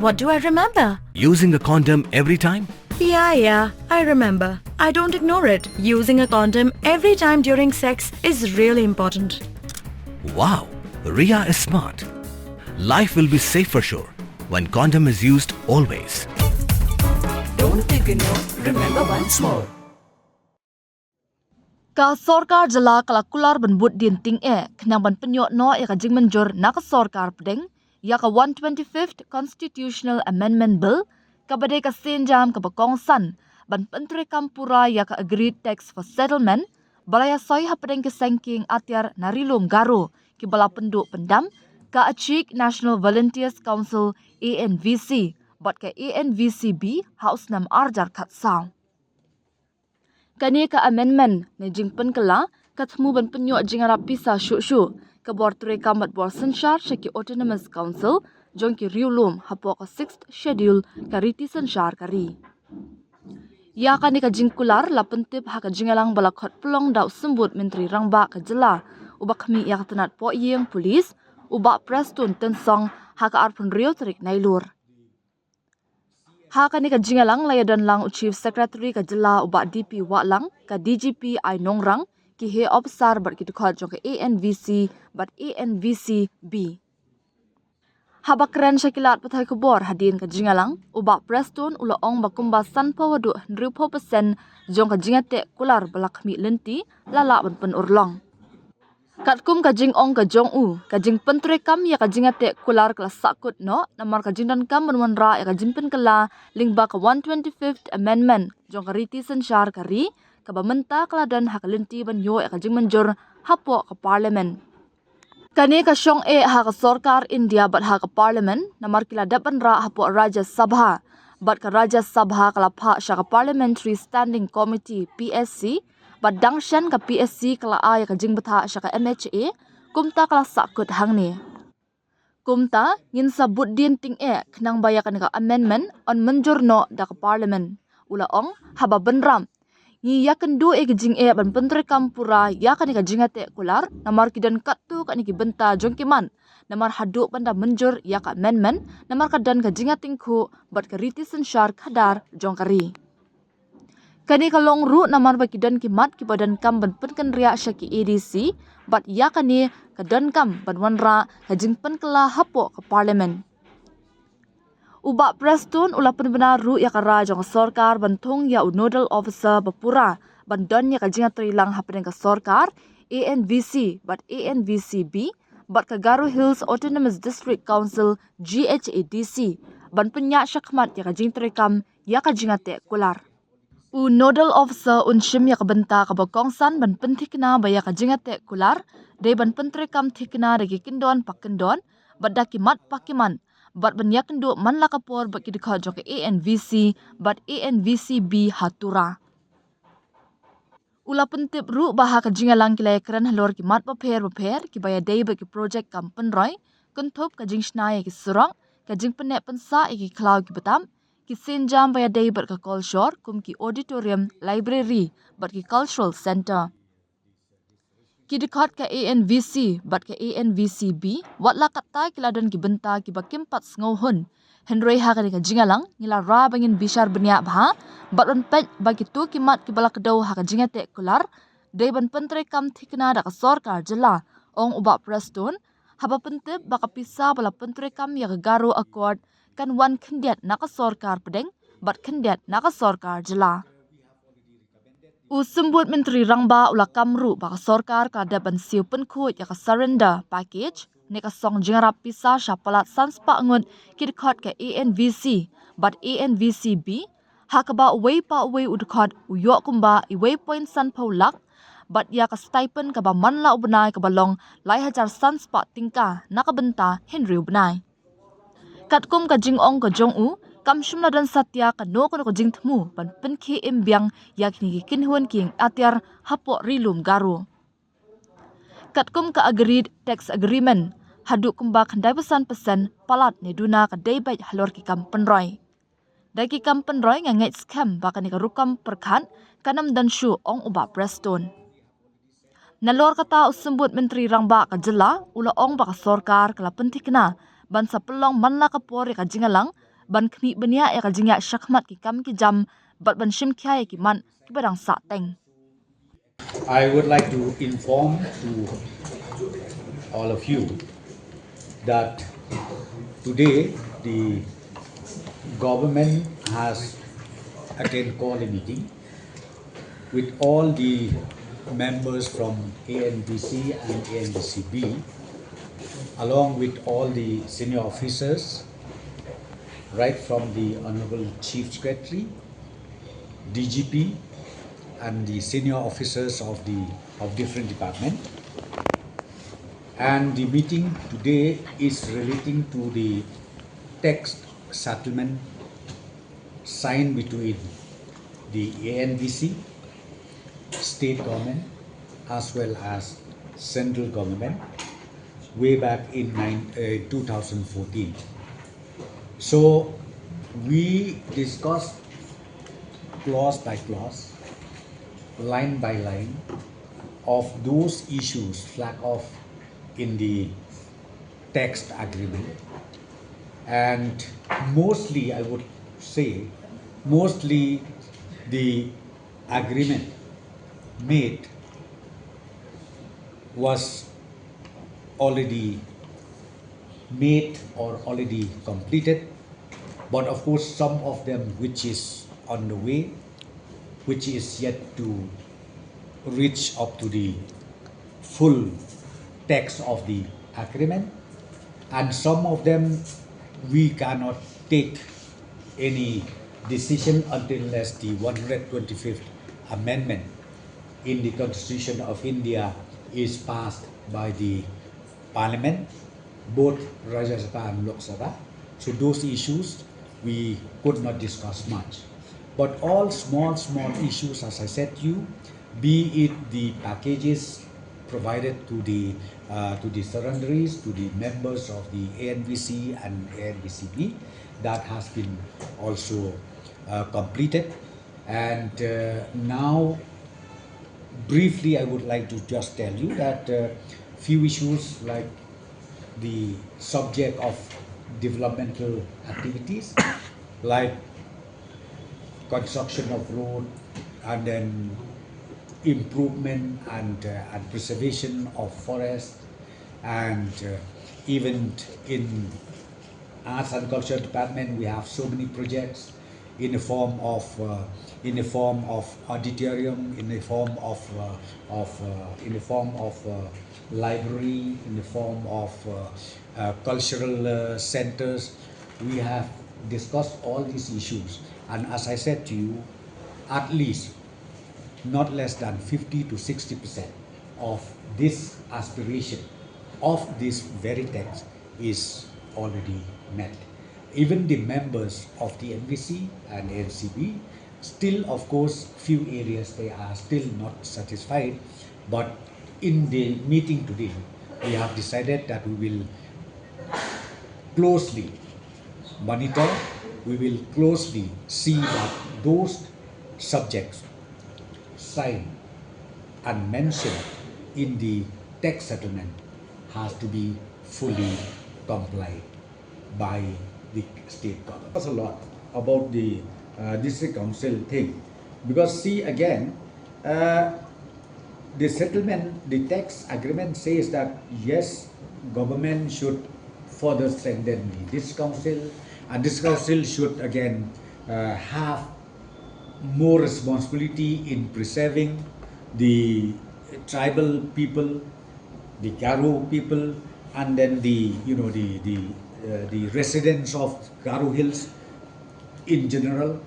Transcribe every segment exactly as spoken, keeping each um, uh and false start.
What do I remember? Using a condom every time? Yeah, yeah, I remember. I don't ignore it. Using a condom every time during sex is really important. Wow, Ria is smart. Life will be safe for sure when condom is used always. Don't ignore, remember once more. Ka sorkar jylla ka la kular ban bud dien tyngeh khnang ban pynïoh noh ïa ka jingmynjur na ka sorkar pdeng ïa ka one twenty-fifth Constitutional Amendment Bill, kaba dei ka sienjam kaba kongsan ban pyntreikam pura ïa ka Agreed Text for Settlement ba la ïasoi hapdeng ki seng kieng atiar na Ri Lum Garo kiba la pynduh pyndam ka Achik National Volunteers Council, A N V C, bad ka A N V C B ha u snem arhajar khatsaw. Kane ka amendment ne jingpynkylla ka thmu ban pynïoh jingïarap pisa shuh shuh ka bor treikam bad bor synshar sha ki Autonomous Council jong ki riewlum hapoh ka Sixth Schedule ka riti synshar ka ri. Ïa kane ka jingkular la pyntip ha ka jingïalang ba la khot pynlong da u Symbud Myntri Rangbah ka jylla uba khmih ïa ka tnat poh ïing police, u Bah Prestone Tynsong, ha ka arphew hynriew tarik Nailur. Ha kane ka jingïalang la ïadon lang u Chief Secretary ka jylla u Bah D P Wahlang, ka D G P Ainongrang, ki heh ophisar bad ki dkhot jong ka A N V C bad A N V C B. Haba kren sha ki lad pathai khubor hadien ka jingïalang, u Bah Prestone u la ong ba kumba sanphew haduh hynriewphew percent jong ka jingïateh kular ba la khmih lynti la lah ban pynurlong. Katkum ka jingong ka jong u, ka jingpyntreikam ïa ka jingïateh kular ka la sahkut noh namar ka jingdonkam ban wanrah ïa ka jingpynkylla lyngba ka one twenty-fifth Amendment jong ka riti synshar ka ri kaba mynta ka la don ha ka lynti ban ïoh ïa ka jingmynjur hapoh ka Parliament. Kane ka shong eh ha ka sorkar India bad ha ka Parliament namar ki la dep ban rah hapoh Rajya Sabha bad ka Rajya Sabha ka la phah sha ka Parliamentary Standing Committee, P S C, bad dang shen ka P S C ka la ai ïa ka jingbthah sha ka M H A kumta ka la sahkut hangne. Kumta ngin sa bud dien tyngeh khnang ba ïa kane ka amendment yn mynjur noh da ka Parliament, u la ong. Haba bynrap, ngi ïakynduh ïa ki jingeh ban pyntreikam pura ïa kane ka jingïateh kular namar ki don katto katne ki bynta jong ki mat namar haduh ban da mynjur ïa ka amendment namar ka don ka jingïatyngkhuh bad ka riti synshar khadar jong ka ri. Kane ka long ruh namar ba ki don ki mat kiba donkam ban pynkynriah sha ki A D C bad ïa kane ka donkam ban wanrah ka jingpynkylla hapoh ka Parliament. U Bah Prestone u la pynbna ruh ïa ka rai jong ka sorkar ban thung ïa u Nodal Officer ba pura ban don ïa ka jingïatreilang hapdeng ka sorkar, A N V C bad A N V C B bad ka Garo Hills Autonomous District Council, G H A D C, ban pynïaid shakhmat ïa ka jingtreikam ïa ka jingïateh kular. U Nodal Officer un shim ïa ka bynta kaba kongsan ban pynthikna ba ïa ka jingïateh kular dei ban pyntreikam thikna da ki kyndon pa kyndon bad da ki mat pa ki mat bad ban ïakynduh man la ka por bad ki dkhot jong ka A N V C bad A N V C B ha Tura. U la pyntip ruh ba ha ka jingïalang ki la ïakren halor ki mat bapher bapher kiba ïadei bad ki projek kam pynroi, kynthup ka jingshna ïa ki surok, ka jingpynneh pynsah ïa ki khlaw ki btap, ki sienjam ba ïadei bad ka kolshor kum ki auditorium, library bad ki cultural centre. Ki dkhot ka A N V C bad ka A N V C B wat la katta ki la don ki bynta kiba kim pat sngewhun. Hynrei ha kane ka jingïalang ngi la rai ba ngin bishar bniah bha bad ban peit ba kito ki mat kiba la kdew ha ka jingïateh kular dei ban pyntreikam thikna da ka sorkar jylla, ong u Bah Prestone, haba pyntip ba ka pisa ba la pyntreikam ïa ka Garo Accord kan wan khyndiat na ka sorkar pdeng bad khyndiat na ka sorkar jylla. U Symbud Myntri Rangbah u la kam ruh ba ka sorkar ka dep ban siew pynkhuid ïa ka surrender package ne ka song jingïarap pisa sha palat san spah ngut ki dkhot ka A N V C bad A N V C B, ha kaba uwei pa uwei u dkhot u ïoh kumba uwei point sanphew lak bad ïa ka stipend kaba man la u bnai kaba long lai hajar san spah tyngka na ka bynta hynriew bnai. Katkum ka jingong ka jong u, kam shym la don satia kano kano ka jingthmu ban pynkhie im biang ïa kine ki kynhun kieng atiar hapoh Ri Lum Garo. Katkum ka Agreed Tax Agreement, haduh kumba khyndai phew san percent palat ne duna ka dei beit halor ki kam pynroi. Da ki kam pynroi nga ngeit skhem ba kane ka rukom pyrkhat kan ym don shuh, ong u Bah Prestone. Nalor kata u Symbud Myntri Rangbah ka jylla u la ong ba ka sorkar ka la pynthikna ban sa pynlong man la ka por ïa ka jingïalang ban khmih bniah ïa ka jingïaid shakhmat ki kam ki jam bad ban shim khia ïa ki mat kiba dang sahteng. I would like to inform to all of you that today the government has again called a meeting with all the members from A N B C and A N B C B, along with all the senior officers, right from the Honorable Chief Secretary, D G P, and the senior officers of the, of different department. And the meeting today is relating to the tax settlement signed between the A N B C, state government, as well as central government way back in nine, uh, two thousand fourteen. So we discussed clause by clause, line by line, of those issues flagged off in the tax agreement. And mostly, I would say, mostly the agreement made was already made or already completed. But of course, some of them which is on the way, which is yet to reach up to the full text of the agreement, and some of them we cannot take any decision until unless the one hundred twenty-fifth Amendment in the Constitution of India is passed by the Parliament, both Rajya Sabha and Lok Sabha. So those issues we could not discuss much. But all small, small issues, as I said to you, be it the packages provided to the, uh, to the surrenderies, to the members of the A N B C and A N B C B, that has been also, uh, completed. And, uh, now, briefly, I would like to just tell you that, uh, few issues like the subject of developmental activities, like construction of road, and then improvement and, uh, and preservation of forest, and, uh, even in Arts and Culture Department, we have so many projects in the form of, uh, in the form of auditorium, in the form of, uh, of, uh, in the form of, uh, library, in the form of, uh, uh, cultural, uh, centers. We have discussed all these issues, and as I said to you, at least not less than fifty to sixty percent of this aspiration of this very text is already met. Even the members of the N B C and N C B, still, of course, few areas they are still not satisfied. But in the meeting today, we have decided that we will closely monitor, we will closely see that those subjects signed and mentioned in the tax settlement has to be fully complied by the state government. That's a lot about the, uh, district council thing, because, see, again, uh, the settlement, the tax agreement says that, yes, government should further strengthen the district council, and district council should again, uh, have more responsibility in preserving the tribal people, the Garo people, and then the, you know, the, the, uh, the residents of Garo Hills in general.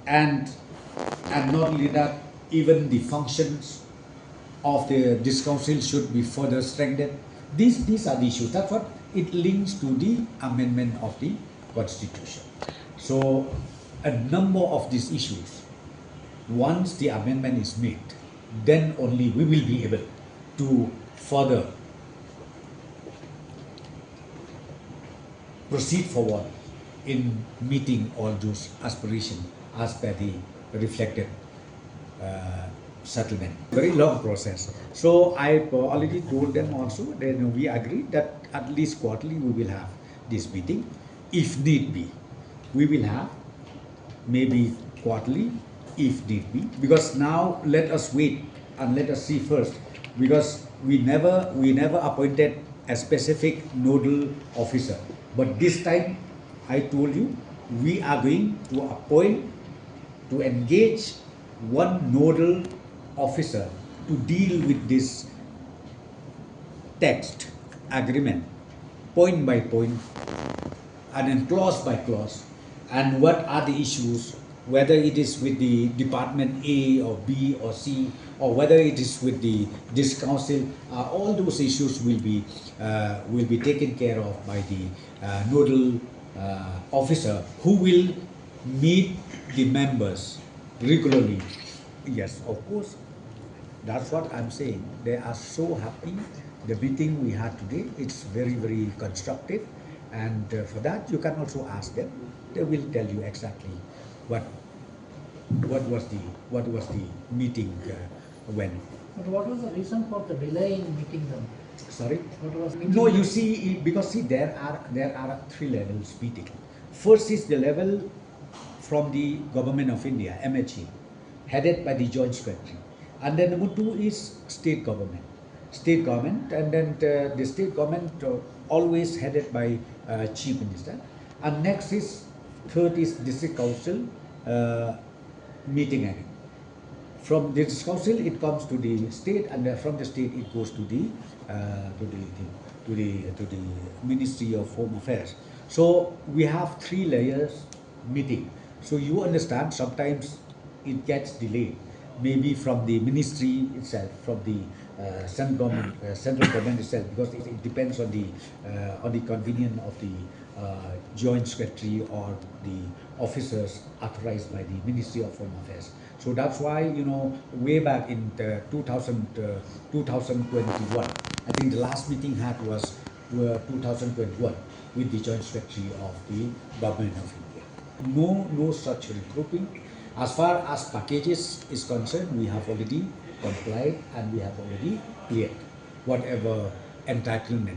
And, and not only that, even the functions of the district council should be further strengthened. These, these are the issues. That's what it links to the amendment of the constitution. So a number of these issues, once the amendment is made, then only we will be able to further proceed forward in meeting all those aspirations as per the reflected, uh, settlement. Very long process. So I already told them also, then we agreed that at least quarterly we will have this meeting. If need be, we will have maybe quarterly if need be, because now let us wait and let us see first, because we never we never appointed a specific nodal officer, but this time I told you we are going to appoint, to engage one nodal officer to deal with this text agreement point by point and then clause by clause, and what are the issues, whether it is with the department A or B or C, or whether it is with the district council, uh, all those issues will be uh, will be taken care of by the uh, nodal uh, officer who will meet the members regularly. Yes, of course. That's what I'm saying. They are so happy. The meeting we had today, it's very, very constructive. And uh, for that, you can also ask them. They will tell you exactly what what was the what was the meeting uh, when. But what was the reason for the delay in meeting them? Sorry. What was No, you see, because see, there are there are three levels meeting. First is the level from the Government of India, M H A, headed by the Joint Secretary. And then number two is state government. State government, and then uh, the state government uh, always headed by uh, Chief Minister. And next is, third is District Council uh, meeting again. From the District Council, it comes to the state, and uh, from the state, it goes to the uh, to the to the to the Ministry of Home Affairs. So we have three layers meeting. So you understand, sometimes it gets delayed, maybe from the ministry itself, from the uh, central government, uh, central government itself, because it, it depends on the uh, on the convenience of the uh, joint secretary or the officers authorized by the Ministry of Home Affairs. So that's why, you know, way back in the two thousand, uh, two thousand twenty-one, I think the last meeting had was uh, two thousand twenty-one with the Joint Secretary of the Government of India. No, no such regrouping. As far as packages is concerned, we have already complied and we have already cleared whatever entitlement.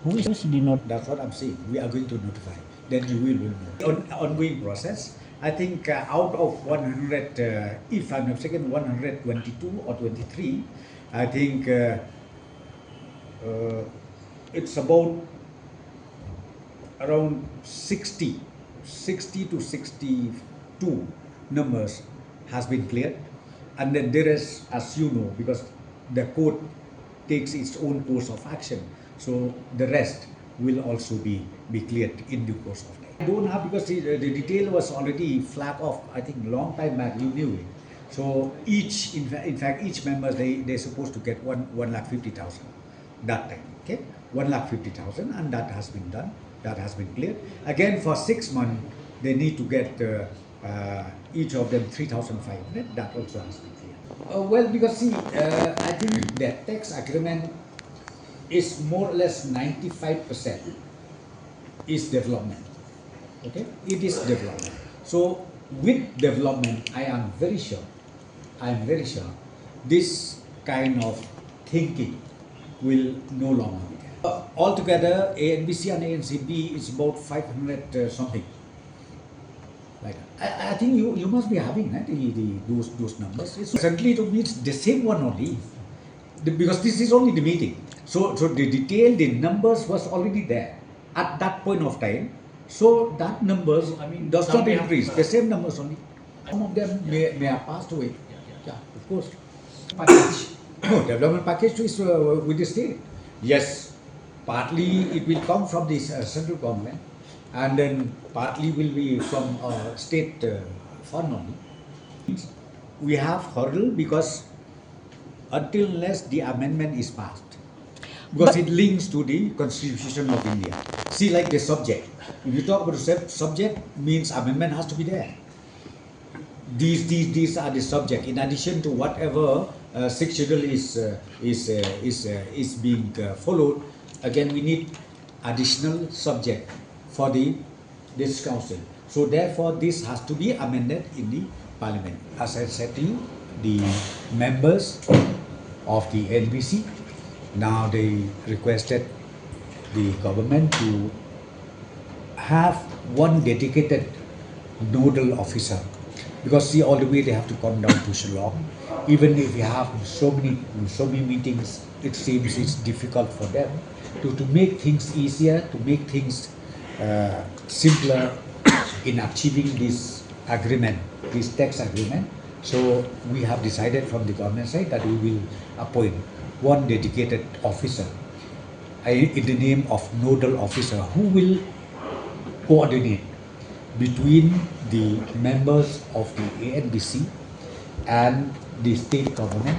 Who is the not? That's what I'm saying. We are going to notify. Then you will, will know. On, ongoing process. I think uh, out of one hundred, uh, if I'm not mistaken, one hundred twenty-two or twenty-three, I think uh, uh, it's about around sixty, sixty to sixty-two numbers has been cleared. And then there is, as you know, because the court takes its own course of action, so the rest will also be, be cleared in due course of time. I don't have, because the, the detail was already flagged off, I think, long time back, you knew it. So each, in, fa- in fact, each member, they, they're supposed to get one, one lakh fifty thousand that time, okay? One lakh fifty thousand, and that has been done, that has been cleared. Again, for six months, they need to get uh, uh, each of them three thousand five hundred, that also has been cleared. Uh, well, because see, uh, I think the tax agreement is more or less ninety-five percent is development. Okay, it is development. So with development, I am very sure, I am very sure, this kind of thinking will no longer be there. Uh, altogether, A N B C and A N C B is about five hundred uh, something. Like, I, I think you, you must be having eh, the, the, those, those numbers. It's certainly to me, it's the same one only. The- because this is only the meeting. So, so the detail, the numbers was already there at that point of time. So that numbers, I mean, does not increase. The same numbers only. Some of them may, may have passed away. Yeah, of course. Package. No, development package is uh, with the state. Yes, partly it will come from the uh, central government, and then partly will be from uh, state uh, fund only. We have hurdle because until unless the amendment is passed, because it links to the Constitution of India. See, like the subject. If you talk about the sub- subject, means amendment has to be there. These, these, these are the subject. In addition to whatever uh, Sixth Schedule is uh, is uh, is uh, is being uh, followed, again we need additional subject for the this council. So therefore, this has to be amended in the parliament. As I said to you, the members of the N B C now they requested the government to have one dedicated nodal officer, because see, all the way they have to come down to Shillong. Even if we have so many so many meetings, it seems it's difficult for them to, to make things easier, to make things uh, simpler in achieving this agreement, this tax agreement. So we have decided from the government side that we will appoint one dedicated officer, uh, in the name of nodal officer, who will coordinate between the members of the A N B C and the state government,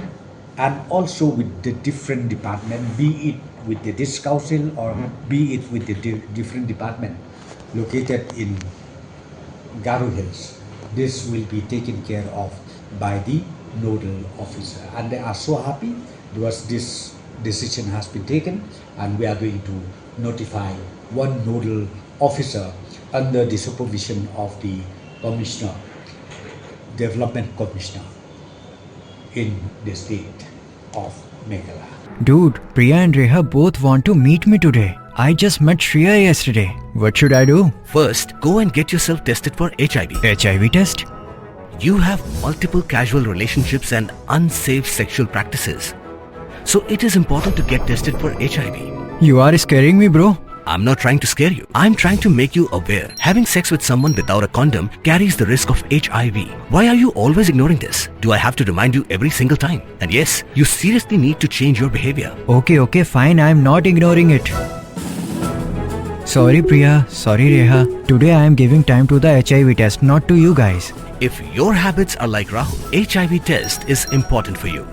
and also with the different department, be it with the district council or be it with the di- different department located in Garo Hills. This will be taken care of by the nodal officer, and they are so happy because this decision has been taken, and we are going to notify one nodal officer under the supervision of the commissioner, development commissioner in the state of Meghalaya. Dude, Priya and Reha both want to meet me today. I just met Shreya yesterday. What should I do? First, go and get yourself tested for H I V. H I V test? You have multiple casual relationships and unsafe sexual practices. So it is important to get tested for H I V. You are scaring me, bro. I'm not trying to scare you. I'm trying to make you aware. Having sex with someone without a condom carries the risk of H I V. Why are you always ignoring this? Do I have to remind you every single time? And yes, you seriously need to change your behavior. Okay, okay, fine. I'm not ignoring it. Sorry, Priya. Sorry, Reha. Today I am giving time to the H I V test, not to you guys. If your habits are like Rahul, H I V test is important for you.